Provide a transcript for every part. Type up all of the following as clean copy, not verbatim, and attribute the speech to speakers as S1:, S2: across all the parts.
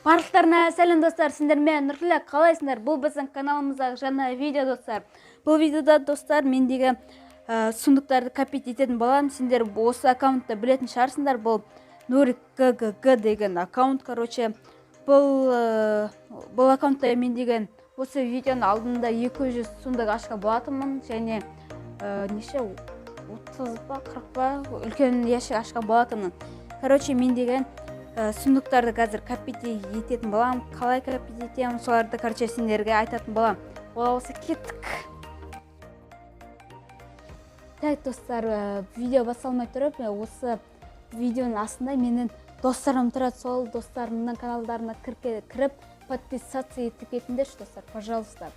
S1: Барлықтарына сәлем, достар! Сендермен Нұртілек. Қалайсыңдар? Бұл біздің каналымыздағы жаңа видео, достар. Бұл видеода, достар, мендегі сундуктарды копить ететін боламын. Сендер осы аккаунтты білетін шығарсыңдар. Бұл Нурик ГГГ деген аккаунт, короче. Бұл аккаунтта мен деген осы видеоның алдында 200 сундук ашқан болатынмын және неше, 30 ба, 40 па үлкен ящик ашқан болатынмын. Короче, мен деген сундуктарды қазір копить ететін боламын. Қалай копить етемін, соларды, короче, сендерге айтатын боламын. Олай болса, кеттік. Так, достар, видео басталмай тұрып, осы видеоның астында менің достарым тұрады. Сол достарымның каналдарына кіріп, подписаться етіп кетіңдерші, достар, пожалуйста.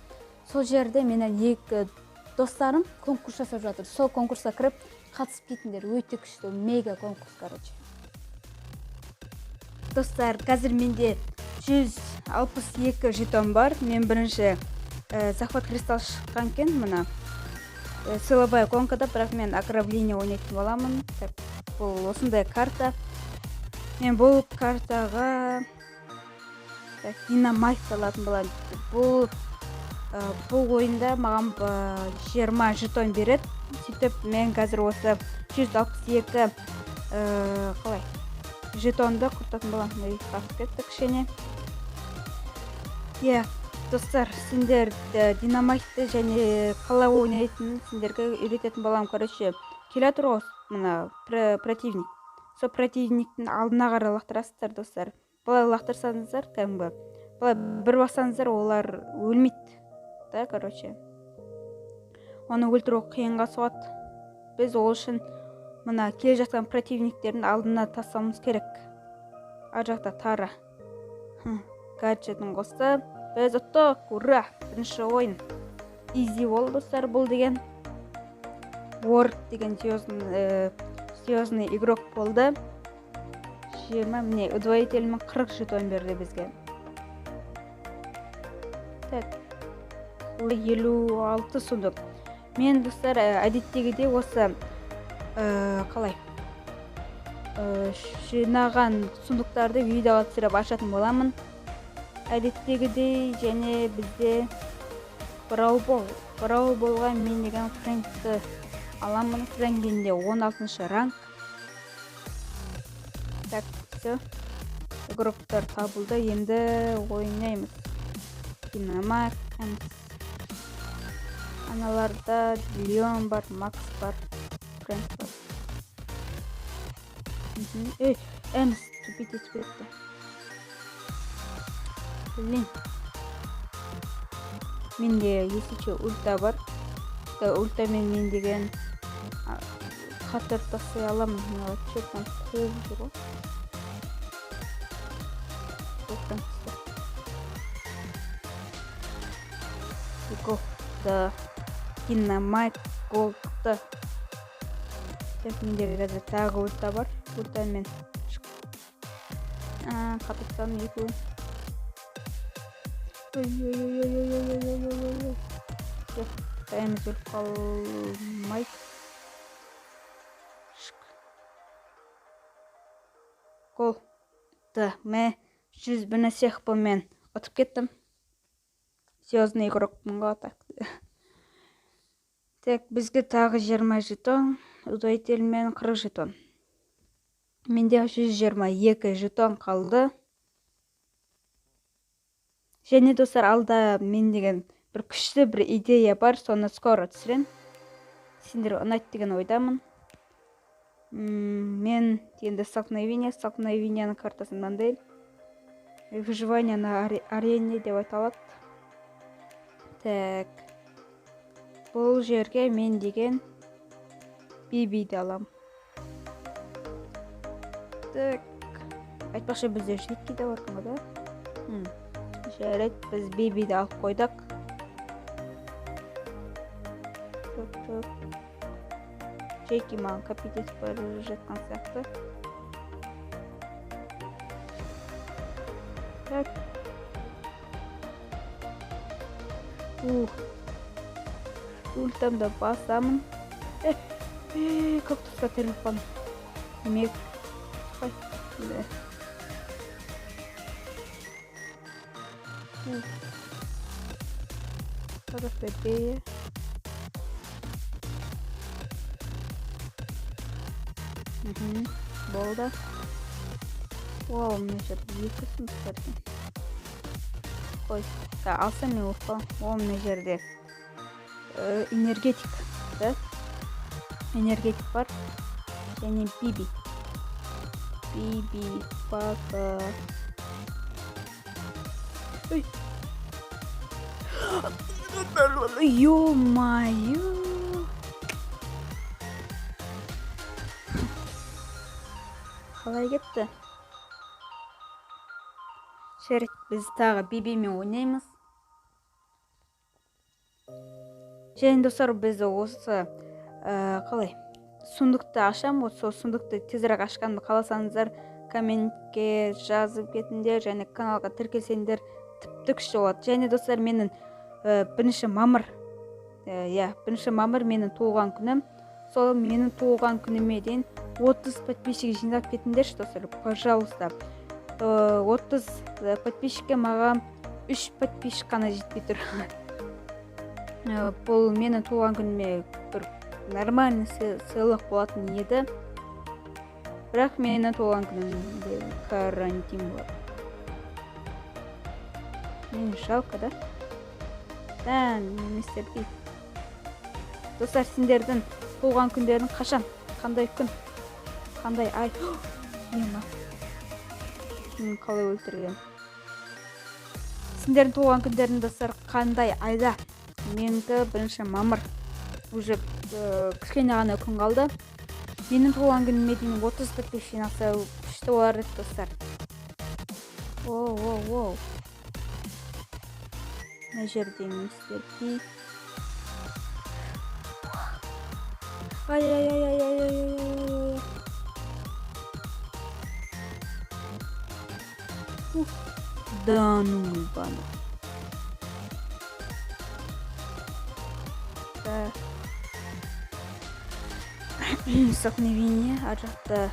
S1: Сол жерде менің екі достарым конкурс жасап жатыр. Сол конкурсқа кіріп, қатысып кетіңдер. Өте күшті, мега конкурс, короче. Достар, қазір менде 162 жетон бар. Мен бірінші захват кристалл шыққан екен, мына силовая гонкада, бірақ мен ограбление ойнайтын боламын. Так, бұл осындай карта. Мен бұл картаға, так, Динамайт алатын боламын. Бұл ойында маған 20 жетон береді. Сөйтіп, мен қазір осы 162 қалай жетонды құртатын боламын. Ой, қағып кетті кішкене. Иә, достар, сендер Динамайтты және қалай ойнайтынын сендерге үйрететін боламын. Короче, келе жатыр ғой мына противник. Сол противниктің алдына қарай лақтырасыздар, достар. Былай лақтырсаңыздар, кәдімгі былай бір бассаңыздар, олар өлмейді да. Короче, оны өлтіру қиынға соғады. Біз ол үшін мына келе жатқан противниктердің алдына тастауымыз керек. Ар жақта Тара гаджетін қосты. Біз ұттық, ура! Бірінші ойын изи болды, достар. Бұл деген Уорд деген звездный игрок болды. 20, міне, удвоительмен 40 жетон берді бізге. Так, 56 сундук. Мен, достар, әдеттегідей осы қалай жинаған сундуктарды видеоға түсіріп ашатын боламын әдеттегідей. Және бізде Браул Болға мен деген Фрэнкті аламын. Фрэнк менде 16 ранг. Так, все, игроктар табылды, енді ойнаймыз. Динамайт, аналарда Леон бар, Макс бар, Фрэнк бар. Ей, Эмс тупить етіп кетті. Блин, менде, если че, ульта бар. Ультамен мен деген қатырып тастай аламын. Мына че там қуып жүр ғой. Ол Фрэнк түсті. Го да, Динамайт голдты. Так, менде қазір тағы ульта бар. Ультамен қатырып тастадым екеуін. Ой, ой, ой, ой, ой, ой, ой, ой, ой, ой. Все, Эмз өліп қалмайды. Шық. Гол да. Мә, 101 нәрсе хпмен ұтып кеттім. Звездный игрокпын ғой. Так, так, бізге тағы 20 жетон, удвоительмен 40 жетон. Менде 122 жетон қалды. Және, достар, алда мен деген бір күшті бір идея бар, соны скоро түсіремін. Сендерге ұнайды деген ойдамын. Мен енді столкновениенің картасы мынандай, выживание на арене деп аталады. Так, бұл жерге мен деген Бибиді аламын. Так, айтпақшы, бізде Жеки де бар екен ғой да. Жарайды, біз Бибиді алып қойдық. Так, так, Джеки маған копить етіп бара жатқан сияқты. Так, ух, ультамды басамын. Кактусқа тіріліп қалдым. Демек, қай. Хорошо. Болды. Вау, мына жерде екі сундук бар екен. Қой, алсам мен өліп қаламын. О, мына жерде энергетик, да? Энергетик бар. Және Биби. Биби, пока. Ой. Ё-моё. Қалай кетті? Шерік, біз тағы Бибимен ойнаймыз. Және достар, біз осы қалай сундукты ашамын. Сол сундукты тезірек ашқанды қаласаңыздар, комментке жазып кетіңдер және каналға тіркелсеңдер тіпті күшті болады. Және достар, менің 1 мамыр, иә, 1 мамыр менің туылған күнім. Сол менің туылған күніме дейін 30 подписчик жинап кетіңдерші, достар, пожалуйста. 30 подписчикке маған 3 подписчик қана жетпей тұр. Бұл менің туылған күніме бір нормальный сыйлық болатын еді. Бірақ менің туылған күнімде карантин болады. Мен жалко, да? Да, мистер Би. Достар, сендердің туылған күндерің қашан? Қандай күн? Қандай ай? Ема. Мен қалай өлтірген? Сендердің туылған күндерің, достар, қандай айда? Менікі 1 мамыр. Уже кішкене ғана күн қалды. Менің туылған күніме дейін 30 подписчик жиналса күшті болар еді, достар. Оу, оу, оу. Мына жерде мистер Би. Ай, ай, ай, ай, ай, ай, ай, ай. Да ну ебану. Так. Столкновение, ар жақта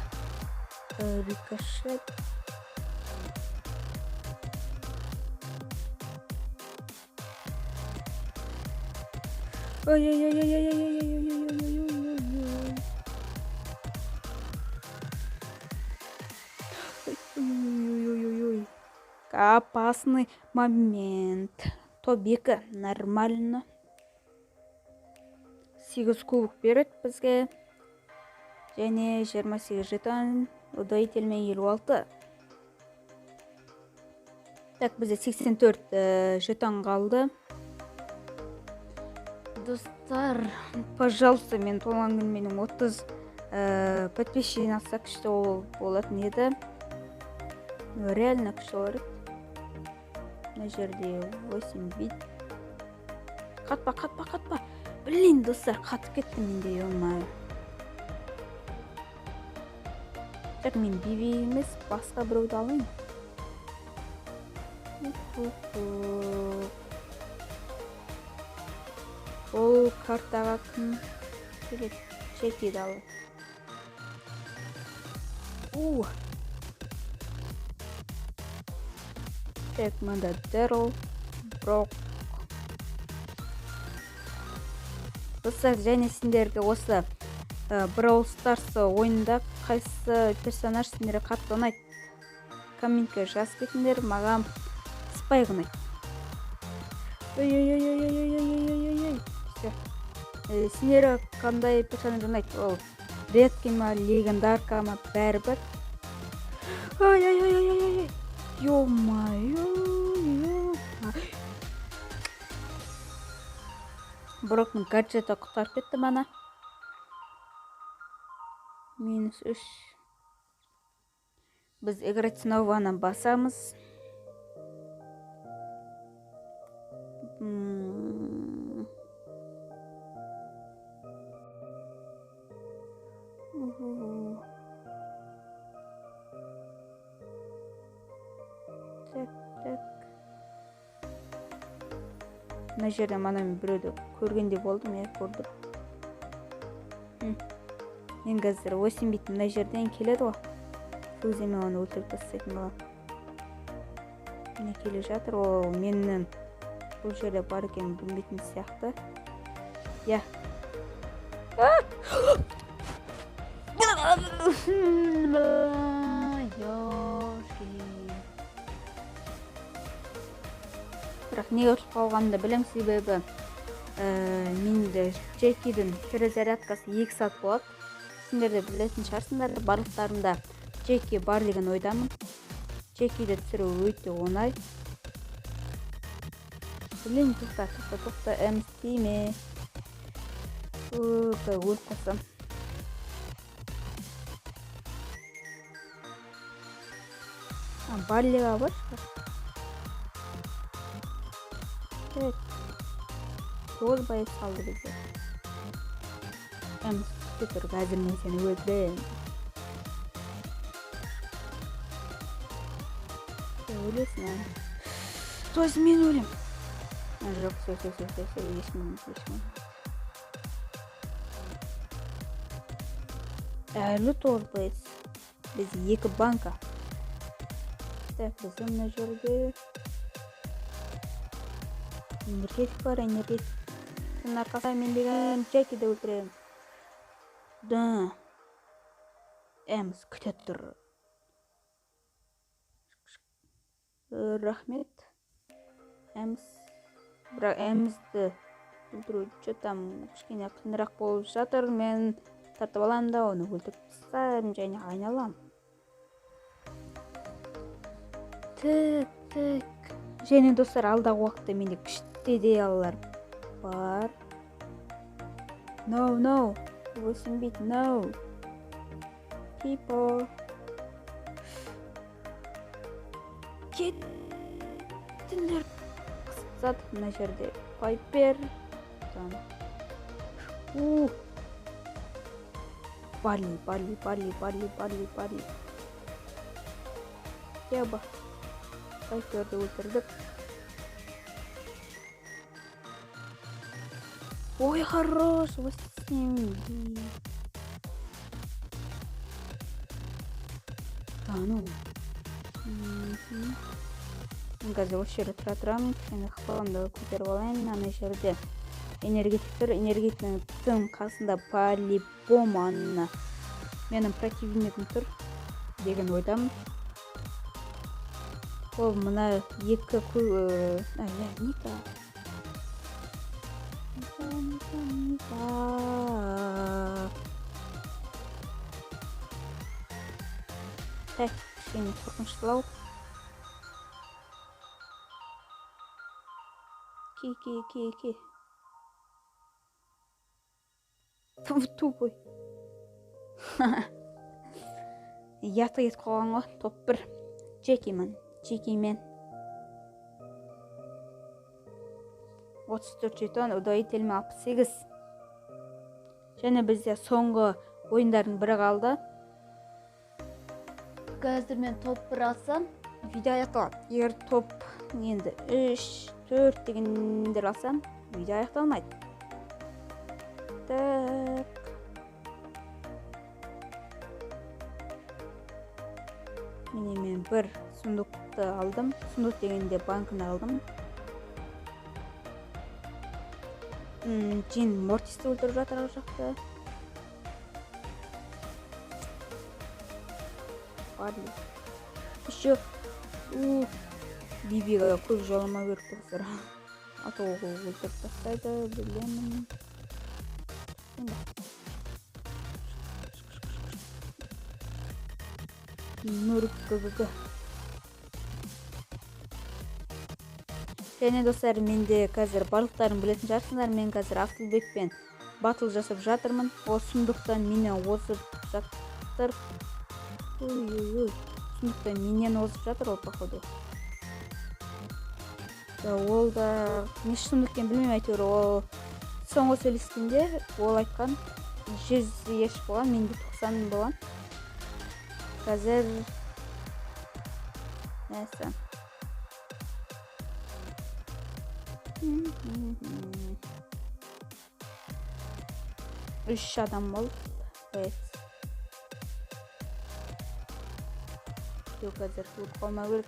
S1: рикошет. Ой-ой-ой-ой-ой-ой-ой-ой-ой-ой-ой-ой-ой-ой. Ой-ой-ой-ой-ой. Опасный момент. Топ-2 нормально. 8 кубок береді бізге. Және 28 жетон, удвоительмен 56. Так, бізде 84 жетон қалды. Достар, пожалуйста, мен туылған күн менің 30 подписчик жиналса күшті болатын еді. Реально күшті болар еді. Мына жерде 8 бит. Қатпа, қатпа, қатпа. Блин, достар, қатып кетті менде, ё-моё. Так, мен Биби емес, басқа біреуді алайын. Ол картаға кім келеді? Джекиді алайын. У. Так, мында Дэрил, Брок. Достар, және сендерге осы Brawl Stars ойында қайсы персонаж сендерге қатты ұнайды? Комментке жазып кетіңдер, маған Спайк ұнайды. Ой-ой-ой-ой-ой-ой-ой-ой-ой. Всё. Сендерге қандай персонаж ұнайды? Ол редкий ма, легендарка ма, бәрібір. Ой-ой-ой-ой-ой-ой. Ё-моё, ё. Броктың гаджеті құтқарып кетті мана. Минус 3. Біз играть снова-ны басамыз. Так, так. Мына жерде мана мен біреуді көргендей болдым, иә, көрдім. Мен қазір 8 бит мына жерден келеді ғой. Сол кезде мен оны өлтіріп тастайтын боламын. Міне келе жатыр. Ол менің бұл жерде бар екенін білмейтін сияқты. Иә. Бірақ неге ұтылып қалғанымды білемін, себебі менде Джекидің перезарядкасы 2 сағат болады. Сендер де білетін шығарсыңдар, барлықтарында Джеки бар деген ойдамын. Джекиді түсіру өте оңай. Блин, тоқта, тоқта, тоқта, Эмз тиме. Өліп қалсам. Баллиға бар шығар. Так. 9 байып салды бізге. Эмз күте тұр, қазір мен сені өлтіремін. Өлесің, ә? Сосын мен өлем. Жоқ, все, все, все, все, все, ешкім өлмейді, ешкім өлмейді. Әлі 9 байыз. Біз 2 банка. Так, бізде мына жерде энергетик бар, энергетиктің арқасында мен деген Джекиді өлтіремін. Да. Эмз күте тұр. Рахмет. Эмз. Бірақ Эмзді өлтіру че там кішкене қиынырақ болып жатыр. Мен тартып аламын да оны өлтіріп тастаймын және айналам. Так, так. Және достар, алдағы уақытта менде күшті идеялар бар. No, no. Өсінбейді, no. People. Кеттіңдер. Қысып мына жерде Пайпер. Барли, Барли, Барли, Барли, Барли, Барли. Яба. Пайперді өлтірдік. Ой, хорош, 8. Да, ну. Мен қазір осы жерде тұра тұрамын, кішкене ықпалымды көтеріп алайын. Ана жерде энергетик тұр, энергетиктің қасында по-любому ана менің противнигім тұр деген ойдамын. Ол мына екі Нита. Нита, Нита, Нита. Так, кішкене қорқыныштылау. Ки, ки, ки, ки. Тупой. Ұяты кетіп қалған ғой, топ 1. Джекимен, Джекимен. 34 жетон, удвоительмен 68. Және бізде соңғы ойындардың бірі қалды. Қазір мен топ 1 алсам, видео аяқталады. Егер топ енді 3, 4 дегендер алсам, видео аяқталмайды. Так. Міне мен бір сундукты алдым. Сундук дегенде банкіні алдым. Джин Мортисті өлтіріп жатыр ар жақта. Барли. Еще Бибиға көп жоламау керек достар. А то ол өлтіріп тастайды, білемін. Енді. Нурик ГГГ. Және достар, менде қазір барлықтарын білетін шығарсыңдар, мен қазір Асылбекпен батыл жасап жатырмын. Ол сұмдықтан менен озып жатыр. Ой-ой-ой. Сұмдықтан менен озып жатыр ол, походу. Да, ол да не сұмдық екенін білмеймін, әйтеуір ол соңғы сөйлескенде ол айтқан 100 еш болған, менде 90 болған. Қазір нәрсе. 3 адам болды. Evet. Yok, қазір өліп қалмау керек.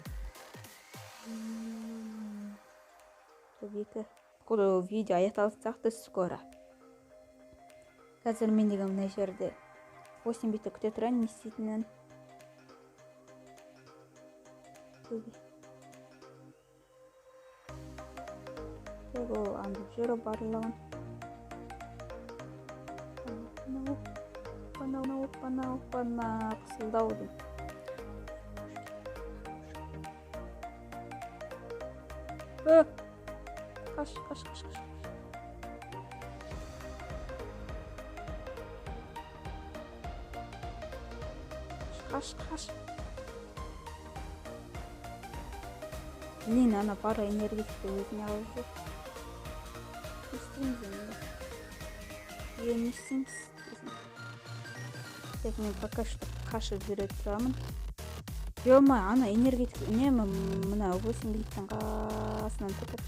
S1: Топ 2. Походу видео аяқталатын сияқты скоро. Қазір мен деген мына жерде 8 битті күте тұрайын, не істейтінін. Так, ол аңдып жүр барлығын. Опана, опана, опана, қысылдау деймін. Қаш, қаш, қаш, қаш. Қаш, қаш. Блин, ана бара энергетикті өзіне алып жүр. Не істейміз енді? Не істейміз? Так, мен пока что қашып жүре тұрамын. Ё-моё, ана энергетик үнемі мына 8 биттің қасынан тұрып.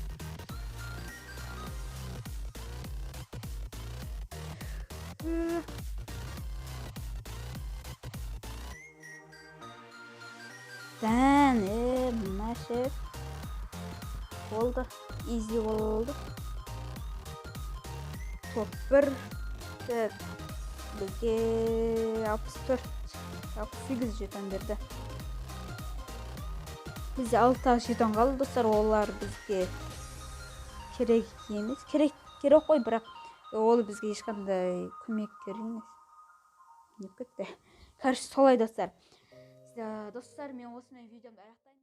S1: Дән, мына ше. Болды, изи болды. Топ 1. Так, бізге 64, 68 жетон берді. Бізде 6 жетон қалды, достар. Олар бізге керек емес. Керек қой, бірақ ол бізге ешқандай көмек керек емес. Не кетті. Короче, солай, достар. Достар, мен осымен видеомды аяқтаймын.